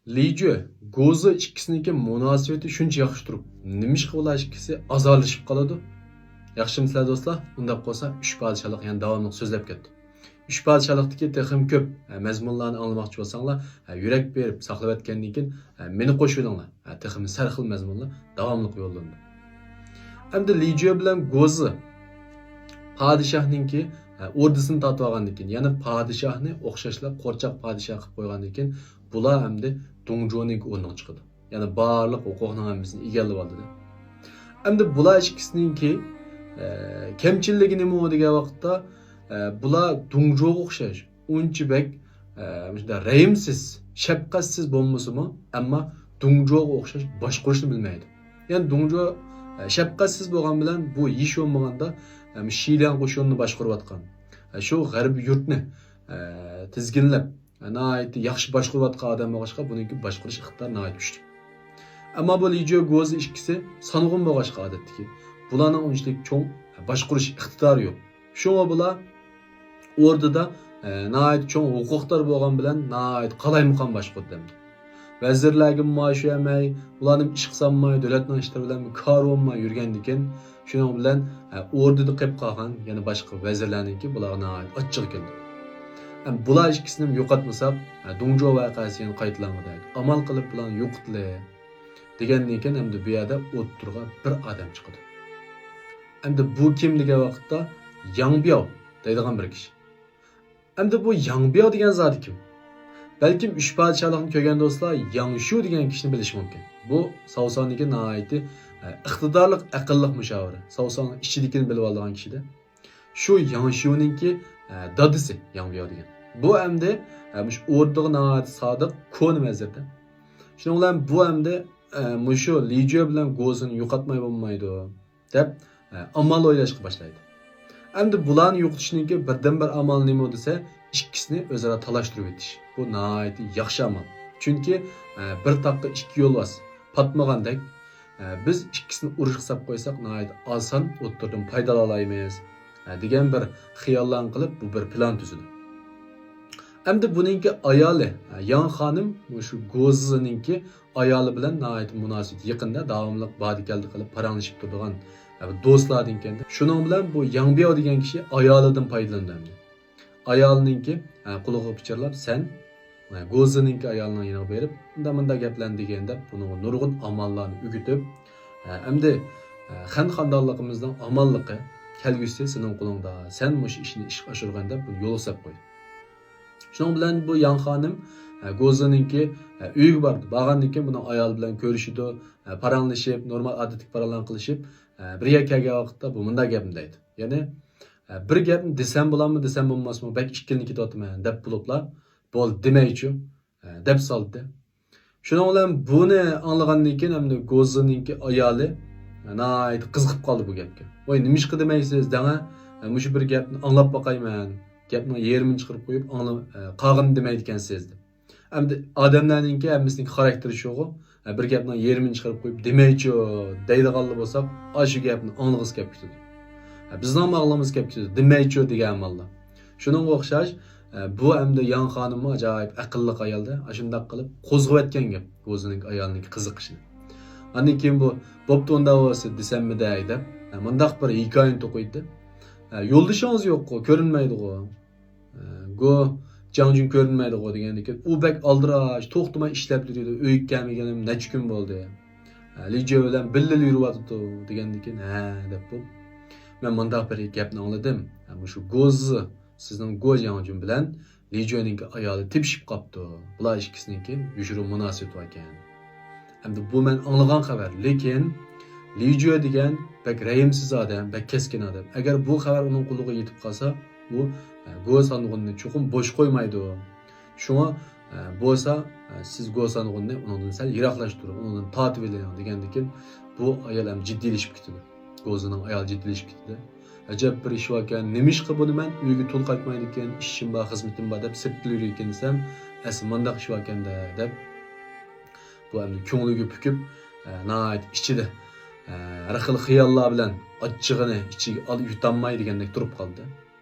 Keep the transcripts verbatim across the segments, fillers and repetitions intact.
لىجۈە، گوزى ئىككىسىنىڭكى مۇناسىۋىتى شۇنچە ياخشى تۇرۇپ، نېمىشقا ئۇلار ئىككىسى ئازارلىشىپ قالىدۇ؟ ياخشىمۇسىلەر دوستلار؟ ئۇنداق بولسا ئۈچ پادىشاھلىق يەنە داۋاملىق سۆزلەپ كەتتۇق. ئۈچ پادىشاھلىقتىكى تېخىمۇ كۆپ، ھە، مەزمۇنلارنى ئاڭلىماقچى بولساڭلار، ھە، يۈرەك بېرىپ ساقلىۋەتكەندىن كېيىن، ھە، مېنى قوشۇۋېلىڭلار. ھە، تېخىمۇ سەرخىل مەزمۇنلار داۋاملىق يوللىنىدۇ. ئەمدى لىجۈە بىلەن گوزى پادىشاھنىڭكى، ھە، ئوردىسىنى تارتىۋالغاندىن كېيىن، يەنى پادىشاھنى ئوخشاشلا قورچاق پادىشاھ قىلىپ قويغاندىن كېيىن، بۇلار ئەمدى دۇڭجۇنىڭكى ئورنىغا چىقىدۇ. يەنى بارلىق ھوقۇقنىڭ ھەممىسىنى ئىگىلىۋالدى. ئەمدى بۇلار ئىككىسىنىڭكى، ئە، كەمچىللىكى نېمە دېگەن ۋاقىتتا، ئە، بۇلار دۇڭجۇغا ئوخشاش ئۇنچە بەك، ئە، مۇشۇنداق رەھىمسىز، شەپقەتسىز بولمىسىمۇ، ئەمما دۇڭجۇغا ئوخشاش باشقۇرۇشنى بىلمەيدۇ. يەنى دۇڭجۇ، ئە، شەپقەتسىز بولغان بىلەن بۇ ھېچ بولمىغاندا، ئە، شىلياڭ قوشۇنىنى باشقۇرۇۋاتقان، ئە، شۇ غەربىي يۇرتنى، ئە، تىزگىنلەپ، ناھايىتى ياخشى باشقۇرۇۋاتقان ئادەم بولغاچقا، بۇنىڭكى باشقۇرۇش ئىقتىدارى ناھايىتى كۈچلۈك. ئەمما بۇ لىجۈە گوزى ئىككىسى سانغۇن بولغاچقا، ئادەتتىكى، بۇلارنىڭ ئۇنچىلىك چوڭ باشقۇرۇش ئىقتىدارى يوق. شۇڭا بۇلار ئوردىدا، ئە، ناھايىتى چوڭ ھوقۇقدار بولغان بىلەن ناھايىتى قالايمىقان باشقۇردى ئەمدى. ۋەزىرلەرگە مائاش بەرمەي، ئۇلارنى ئىشقا سالماي، دۆلەتنىڭ ئىشلىرى بىلەن كارى بولماي يۈرگەندىكىن، شۇنىڭ بىلەن، ئە، ئوردىدا قېلىپ قالغان يەنە باشقا ۋەزىرلەرنىڭكى بۇلارغا ناھايىتى ئاچچىقى كېلىدۇ. ئەمما بۇلار ئىككىسىنى يوقاتمىساق، ئە، دۇڭجۇ ۋەقەسى يەنە قايتىلانغۇدەك. ئامال قىلىپ بۇلارنى يوقىتىلى دېگەندىن كېيىن، ئەمدى بۇ يەردە ئوتتۇرىغا بىر ئادەم چىقىدۇ. ئەمدى بۇ كىم دېگەن ۋاقىتتا، ياڭ بىياۋ دەيدىغان بىر كىشى. ئەمدى بۇ ياڭ بىياۋ دېگەن زادى كىم؟ بەلكىم ئۈچ پادىشاھلىقنى كۆرگەن دوستلار ياڭ شيۇ دېگەن كىشىنى بىلىشى مۇمكىن. بۇ ساۋساندىكى ناھايىتى، ئە، ئىقتىدارلىق، ئەقىللىق مۇشاۋىر. ساۋساننىڭ ئىچىدىكىنى بىلىۋالىدىغان كىشىدە. شۇ ياڭ شيۇنىڭكى، ئە، دادىسى ياڭ بىياۋ دېگەن. بۇ ئەمدى، ئە، مۇشۇ ئوردىغا ناھايىتى سادىق، كونا ۋەزىردە. شۇنىڭ بىلەن بۇ ئەمدى، ئە، مۇشۇ لىجۈە بىلەن گوزىنى يوقاتماي بولمايدۇ دەپ، ئە، ئامال ئويلاشقا باشلايدۇ. ئەمدى بۇلارنى يوقىتىشنىڭكى بىردىنبىر ئامالى نېمە دېسە، ئىككىسىنى ئۆزئارا تالاشتۇرۇۋېتىش. بۇ ناھايىتى ياخشى ئامال. چۈنكى، ئە، بىر تاغقا ئىككى يولۋاس پاتمىغاندەك، ئە، بىز ئىككىسىنى ئۇرۇشقا ساپ قويساق، ناھايىتى ئاسان ئوتتۇرىدىن پايدىلالايمىز، ئە، دېگەن بىر خىياللارنى قىلىپ، بۇ بىر پىلان تۈزىدۇ. ئەمدى بۇنىڭكى ئايالى، ئە، ياڭ خانىم مۇشۇ گوزىنىڭكى ئايالى بىلەن ناھايىتى مۇناسىۋىتى يېقىندا، داۋاملىق باردى-كەلدى قىلىپ پاراڭلىشىپ تۇرىدىغان، ئە، بىر دوستلاردىن ئىكەن. شۇنىڭ بىلەن بۇ ياڭ بىياۋ دېگەن كىشى ئايالىدىن پايدىلىنىدۇ ئەمدى. ئايالىنىڭكى، ئە، قۇلىقىغا پىچىرلاپ، سەن، ئە، گوزىنىڭكى ئايالىنىڭ يېنىغا بېرىپ، مۇنداق، مۇنداق گەپلەرنى دېگىن دەپ، بۇنىڭغا نۇرغۇن ئاماللارنى ئۆگىتىپ، ئە، ئەمدى، ئە، خەن خاندانلىقىمىزنىڭ ئامانلىقى، كەلگۈسى سېنىڭ قولۇڭدا، سەن مۇشۇ ئىشنى ئىشقا ئاشۇرغىن دەپ، بۇنى يولغا سەپ قويدى. شۇنىڭ بىلەن بۇ ياڭ خانىم، ئە، گوزىنىڭكى، ئە، ئۆيىگە باردى. بارغاندىن كېيىن بۇنىڭ ئايالى بىلەن كۆرۈشىدۇ، ئە، پاراڭلىشىپ، نورمال ئادەتتىكى پاراڭلارنى قىلىشىپ، ئە، بىر يەرگە كەلگەن ۋاقىتتا بۇ مۇنداق گەپنى دەيدۇ. يەنى، ئە، بىر گەپنى دېسەم بولاممۇ، دېسەم بولماسمۇ، بەك ئىككىلىنىپ كېتىۋاتىمەن دەپ بولۇپلا، بولدى دېمەيچۇ، ئە، دەپ سالدى. شۇنىڭ بىلەن بۇنى ئاڭلىغاندىن كېيىن ئەمدى گوزىنىڭكى ئايالى ناھايىتى قىزىقىپ قالدى بۇ گەپكە. ۋاي، نېمىشقا دېمەيسىز دەڭە، ئە، مۇشۇ بىر گەپنى ئاڭلاپ باقايمەن، گەپنىڭ يېرىمىنى چىقىرىپ قويۇپ، ئاڭلا-، ئە، قالغىنىنى دېمەيدىكەنسىز دەپ. ئەمدى ئادەملەرنىڭكى ھەممىسىنىڭكى خاراكتېرى شۇغۇ. ھە، بىر گەپنىڭ يېرىمىنى چىقىرىپ قويۇپ، دېمەيچۇ دەيدىغانلا بولساق، ئاشۇ گەپنى ئاڭلىغۇسى كەپ كېتىدۇ. ھە، بىزنىڭمۇ ئاڭلىغۇمىز كەپ كېتىدۇ. دېمەيچۇ دېگەن ئامالدا. شۇنىڭغا ئوخشاش، ھە، بۇ ئەمدى ياڭ خانىممۇ ئاجايىپ ئەقىللىق ئايالدە. ئاشۇنداق قىلىپ قوزغىۋەتكەن گەپ ئۆزىنىڭ ئايالىنىڭكى قىزىقىشىنى. ئاندىن كېيىن بۇ، بوپتۇ ئۇنداق بولسا دېسەممىدەي دەپ، ھە، مۇنداق بىر ھېكايىنى توقۇيدۇ. ھە، يولدىشىڭىز يوققۇ، كۆرۈنمەيدىغۇ. گو جاڭجۈن كۆرۈنمەيدىغۇ دېگەندىكىن، ئۇ بەك ئالدىراش، توختىماي ئىشلەپ يۈرىدۇ، ئۆيگە كەلمىگىنىم نەچچە كۈن بولدى. لىجۈە بىلەن بىللىلا يۈرۈۋاتىدۇ دېگەندىكىن، ھە دەپ بۇ. مەن مۇنداق بىر گەپنى ئاڭلىدىم. مۇشۇ گوزى، سىزنىڭ گو جاڭجۈن بىلەن لىجۈەنىڭكى ئايالى تېپىشىپ قاپتۇ. بۇلار ئىككىسىنىڭكى يوشۇرۇن مۇناسىۋىتى باركەن. ئەمدى بۇ مەن ئاڭلىغان خەۋەر، لېكىن لىجۈە دېگەن بەك رەھىمسىز ئادەم، بەك كەسكىن ئادەم. ئەگەر بۇ خەۋەر ئۇنىڭ قۇلىقىغا يېتىپ قالسا، ئۇ، ئە، گو سانغۇننى چوقۇم بوش قويمايدۇ. شۇڭا، ئە، بولسا، ئە، سىز گو سانغۇننى ئۇنىڭدىن سەل يىراقلاشتۇرۇڭ، ئۇنىڭدىن تارتىۋېلىڭ دېگەندىكىن، بۇ ئايال ھەم جىددىيلىشىپ كېتىدۇ. گوزىنىڭ ئايالى جىددىيلىشىپ كېتىدۇ. ئەجەب بىر ئىش باركەن، نېمىشقا بۇنى مەن ئۆيگە تولا قايتمايدىكەن، ئىشىم بار، خىزمىتىم بار دەپ سىرتتا يۈرىدىكەن دېسەم، ئەسلى مۇنداق ئىش باركەن-دە دەپ، بۇ ئەمدى كۆڭلىگە پۈكۈپ، ئە، ناھايىتى ئىچىدە، ئە، ھەر خىل خىياللار بىلەن ئاچچىقىنى ئىچىگە ئال-، يۇتالماي دېگەندەك تۇرۇپ قالدى.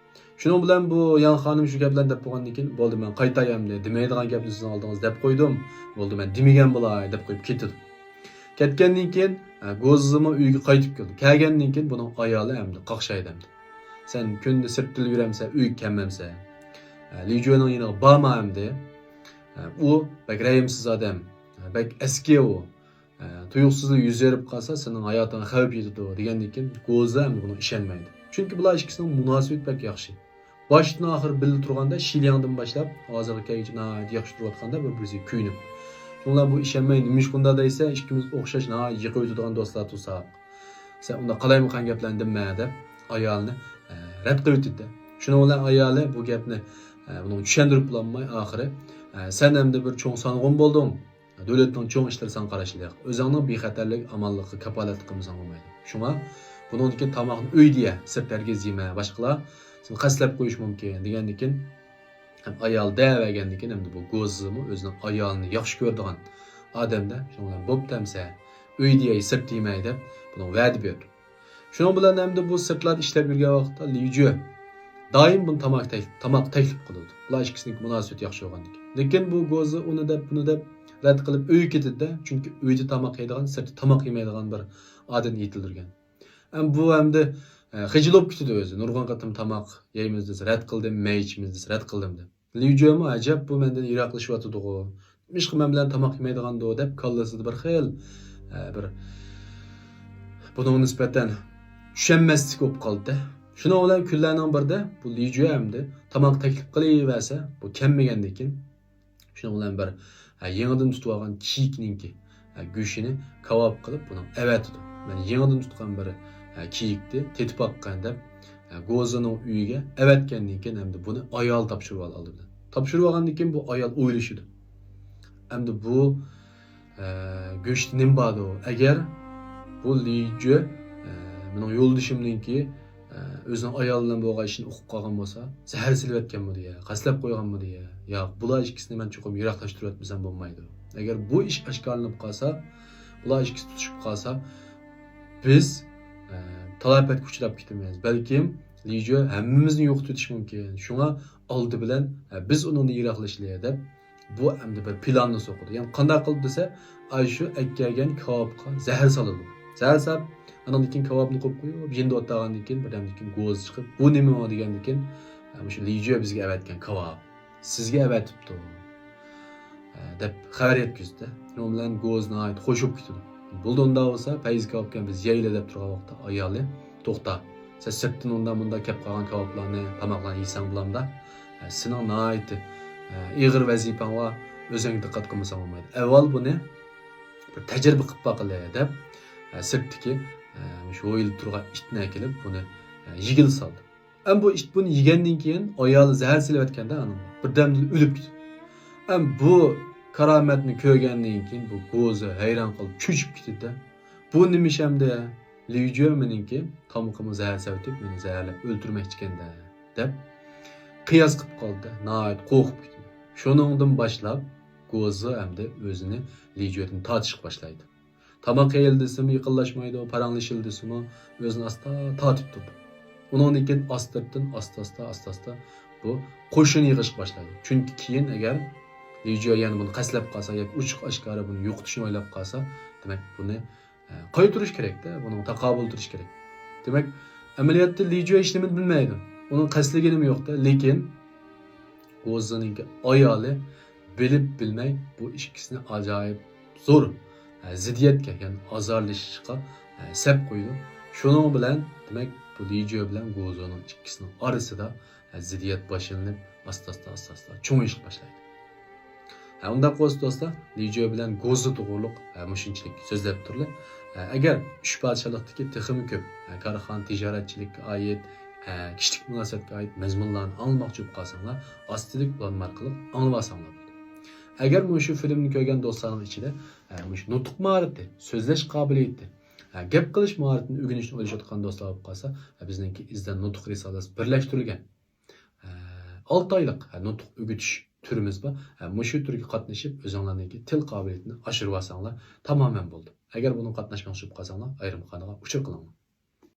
شۇنىڭ بىلەن بۇ ياڭ خانىم شۇ گەپلەرنى دەپ بولغاندىن كېيىن، بولدى، مەن قايتاي ئەمدى، دېمەيدىغان گەپنى سىزنىڭ ئالدىڭىزدا دەپ قويدۇم، بولدى، مەن دېمىگەن بولاي، دەپ قويۇپ كېتىدۇ. كەتكەندىن كېيىن، ئە، گوزىمۇ ئۆيگە قايتىپ كېلىدۇ. كەلگەندىن كېيىن بۇنىڭ ئايالى ئەمدى قاقشايدۇ ئەمدى. سەن كۈندە سىرتتىلا يۈرەمسەن، ئۆيگە كەلمەمسەن. ئە، لى جۈەنىڭ يېنىغا بارما ئەمدى. ئە، ئۇ بەك رەھىمسىز ئادەم، ئە، بەك ئەسكى ئۇ. ئە، تۇيۇقسىزلا يۈز بېرىپ قالسا، سېنىڭ ھاياتىڭغا خەۋپ يېتىدۇ، دېگەندىن كېيىن گوزى ئەمدى بۇنىڭغا ئىشەنمەيدۇ. چۈنكى بۇلار ئىككىسىنىڭ مۇناسىۋىتى بەك ياخشى. باشتىن ئاخىر بىللە تۇرغاندا، شىلياڭدىن باشلاپ ھازىرغا كەلگۈچە ناھايىتى ياخشى تۇرۇۋاتقاندا بىر-بىرسىگە كۆيۈنۈپ. شۇڭلار بۇ ئىشەنمەي، نېمىشقا ئۇنداق دەيسە، ئىككىمىز ئوخشاش ناھايىتى يېقىۋېتىدىغان دوستلار تۇرساق. سەن ئۇنداق قالايمىقان گەپلەرنى دېمە دەپ ئايالىنى، ئە، رەت قىلىۋېتىدۇ. شۇنىڭ بىلەن ئايالى بۇ گەپنى، ئە، بۇنىڭغا چۈشەندۈرۈپ بولالماي ئاخىرى، ئە، سەن ئەمدى بىر چوڭ سانغۇن بولدۇڭ. دۆلەتنىڭ چوڭ ئىشلىرى ساڭا قاراشلىق. ئۆزۈڭنىڭ بىخەتەرلىك، ئامانلىققا كاپالەتلىك قىلمىساڭ بولمايدۇ. شۇڭا بۇنىڭدىن كېيىن تاماقنى ئۆيدە يە، سىرتتا ھەرگىز يېمە. باشقىلار سېنى قەستلەپ قويۇشى مۇمكىن، دېگەندىن كېيىن، ھەم ئايال دەۋەرگەندىن كېيىن، ئەمدى بۇ گوزىمۇ ئۆزىنىڭ ئايالىنى ياخشى كۆرىدىغان ئادەمدە، شۇنىڭ بىلەن بوپتۇ ئەمسە، ئۆيدە يەي، سىرتتا يېمەي دەپ، بۇنىڭغا ۋەدە بېرىدۇ. شۇنىڭ بىلەن ئەمدى بۇ سىرتلاردا ئىشلەپ يۈرگەن ۋاقىتتا لى جۈە دائىم بۇنى تاماق تەك-، تاماق تەكلىپ قىلىدۇ. بۇلار ئىككىسىنىڭكى مۇناسىۋىتى ياخشى بولغاندىكىن. لېكىن بۇ گوزى ئۇنى دەپ، بۇنى دەپ رەت قىلىپ ئۆيگە كېتىدۇ-دە. چۈنكى ئۆيدە تاماق يەيدىغان، سىرتتا تاماق يېمەيدىغان بىر ئادەتنى يېتىلدۈرگەن. ئەم، بۇ ئەمدى، ئە، خىجىل بولۇپ كېتىدۇ ئۆزى. نۇرغۇن قېتىم تاماق يەيمىز دېسە، رەت قىلدىم، مەي ئىچىمىز دېسە، رەت قىلدىم دەپ. لى جۈەمۇ، ئەجەب، بۇ مەندىن يىراقلىشىۋاتىدىغۇ، نېمىشقا مەن بىلەن تاماق يېمەيدىغاندۇ دەپ كاللىسىدا بىر خىل، ئە، بىر بۇنىڭغا نىسبەتەن چۈشەنمەسلىك بولۇپ قالدى. شۇنىڭ بىلەن كۈنلەرنىڭ بىرىدە بۇ لى جۈە ئەمدى تاماق تەكلىپ قىلىۋەرسە، بۇ كەلمىگەندىكىن، شۇنىڭ بىلەن بىر، ھە، يېڭىدىن تۇتۇۋالغان كېيىكنىڭكى، ھە، گۆشىنى كاۋاپ قىلىپ، بۇنىڭغا ئەۋەتىدۇ. مەن يېڭىدىن تۇتقان بىر، ھە، كېيىكتى، تېتىپ باققىن دەپ، ھە، گوزىنىڭ ئۆيىگە ئەۋەتكەندىن كېيىن، ئەمدى بۇنى ئايال تاپشۇرۇۋالدى ئالدى بىلەن. تاپشۇرۇۋالغاندىن كېيىن بۇ ئايال ئويلىشىدۇ. ئەمدى بۇ، ھە، گۆشتە نېمە باردۇ؟ ئەگەر بۇ لى جۈە، ھە، مېنىڭ يولدىشىمنىڭكى ئە، ئۆزىنىڭ ئايالى بىلەن بولغان ئىشىنى ئۇقۇپ قالغان بولسا، زەھەر سېلىۋەتكەنمىدى يا، قەستلەپ قويغانمىدى يا، يا بۇلار ئىككىسىنى مەن چوقۇم يىراقلاشتۇرۇۋەتمىسەم بولمايدۇ. ئەگەر بۇ ئىش ئاشكارىلىنىپ قالسا، بۇلار ئىككىسى تۇتۇشۇپ قالسا، بىز، ئە، تالاپەتكە ئۇچراپ كېتىمىز. بەلكىم لى جۈە ھەممىمىزنى يوقىتىۋېتىشى مۇمكىن. شۇڭا ئالدى بىلەن، ئە، بىز ئۇنىڭدىن يىراقلىشىلى دەپ، بۇ ئەمدى بىر پىلاننى سوقىدۇ. يەنى قانداق قىلىدۇ دېسە، ئاشۇ ئەكەلگەن كاۋاپقا زەھەر سالىدۇ. زەھەر ساپ، ئانىڭدىن كېيىن كاۋاپنى قويۇپ قويۇپ، يېنىدا ئولتۇرغاندىن كېيىن، بىردەمدىن كېيىن گوزى چىقىپ، «بۇ نېمە؟» دېگەندىن كېيىن، «ھە، مۇشۇ لى جۈە بىزگە ئەۋەتكەن كاۋاپ. سىزگە ئەۋەتىپتۇ.» ھە، دەپ خەۋەر يەتكۈزدى. شۇنىڭ بىلەن گوزى ناھايىتى خوش بولۇپ كېتىدۇ. «بولدى ئۇنداق بولسا، پەيزى كاۋاپكەن بىز يەيلى» دەپ تۇرغان ۋاقىتتا ئايالى، «توختا، سەن سىرتتىن ئۇنداق مۇنداق كەپ قالغان كاۋاپلارنى، تاماقلارنى يېسەڭ بولامدا؟ سېنىڭ ناھايىتى، ئە، ئېغىر ۋەزىپەڭ بار، ئۆزۈڭگە دىققەت قىلمىساڭ بولمايدۇ. ئەۋۋال بۇنى بىر تەجرىبە قىلىپ باقىلى» دەپ، ئە، سىرتتىكى، ئە، مۇشۇ ھويلىدا تۇرغان ئىتنى ئەكېلىپ بۇنى، ئە، يېگىلى سالدى. ئەم بۇ ئىت بۇنى يېگەندىن كېيىن ئايالى زەھەر سېلىۋەتكەندە ئانىڭغا بىردەمدىلا ئۆلۈپ كېتىدۇ. ئەم بۇ كارامەتنى كۆرگەندىن كېيىن بۇ گوزى ھەيران قېلىپ چۆچۈپ كېتىدۇ. «بۇ نېمە ئىش ئەمدى؟ لى جۈە مېنىڭكى تامىقىمغا زەھەر سەۋتىپ، مېنى زەھەرلەپ ئۆلتۈرمەكچىكەن-دە» دەپ قىياس قىلىپ قالدى. ناھايىتى قورقۇپ كېتىدۇ. شۇنىڭدىن باشلاپ گوزى ئەمدى ئۆزىنى لى جۈەدىن تارتىشقا باشلايدۇ. تاماق يەيلى دېسىمۇ يېقىنلاشمايدۇ، پاراڭلىشىلى دېسىمۇ ئۆزىنى ئاستا تارتىپ تۇرىدۇ. ئۇنىڭدىن كېيىن ئاستىرتىن، ئاستا-ئاستا، ئاستا-ئاستا بۇ قوشۇن يىغىشقا باشلايدۇ. چۈنكى كېيىن ئەگەر لى جۈە يەنە بۇنى قەستلەپ قالسا ياكى ئوچۇق ئاشكارا بۇنى يوقىتىشنى ئويلاپ قالسا، دېمەك، بۇنى، ئە، قايتۇرۇش كېرەكتە، بۇنىڭغا تاقابىل تۇرۇش كېرەك. دېمەك، ئەمەلىيەتتە لى جۈە ھېچنېمىنى بىلمەيدۇ. ئۇنىڭ قەستلىگىنىمۇ يوقتا، لېكىن گوزىنىڭكى ئايالى بىلىپ بىلمەي بۇ ئىككىسىنى ئاجايىپ زور، ئە، زىددىيەتكە، يەنى ئازارلىشىشقا، ئە، سەپ قويىدۇ. شۇنىڭ بىلەن، دېمەك، بۇ لى جۈە بىلەن گوزىنىڭ ئىككىسىنىڭ ئارىسىدا، ئە، زىددىيەت باشلىنىپ، ئاستا-ئاستا، ئاستا-ئاستا چوڭىيىشقا باشلايدۇ. ھە، ئۇنداق بولسا دوستلار، لى جۈە بىلەن گوزى توغرۇلۇق، ھە، مۇشۇنچىلىك سۆزلەپ تۇرلى. ھە، ئەگەر ئۈچ پادىشاھلىقتىكى تېخىمۇ كۆپ، ھە، كارخانا تىجارەتچىلىككە ئائىت، ھە، كىشىلىك مۇناسىۋەتكە ئائىت مەزمۇنلارنى ئاڭلىماقچى بولۇپ قالساڭلار، ئاستىدىكى ئۇلانما ئارقىلىق ئاڭلىۋالساڭلار بولىدۇ. ئەگەر مۇشۇ فىلىمنى كۆرگەن دوستلارنىڭ ئىچىدە، ھە، مۇشۇ نۇتۇق ماھارىتى، سۆزلەش قابىلىيىتى، ھە، گەپ قىلىش ماھارىتىنى ئۆگىنىشنى ئويلىشىۋاتقان دوستلار بولۇپ قالسا، ھە، بىزنىڭكى ئىزدەن نۇتۇق رىسالىسى بىرلەشتۈرۈلگەن ئالتە ئايلىق نۇتۇق ئۆگىتىش تۈرىمىز بار. مۇشۇ تۈرگە قاتنىشىپ، ئۆزۈڭلارنىڭكى تىل قابىلىيىتىنى ئاشۇرۇۋالساڭلار تامامەن بولدى. ئەگەر بۇنىڭغا قاتناشماقچى بولۇپ قالساڭلار، ئايرىم خانىغا ئۇچۇر قىلىڭلار.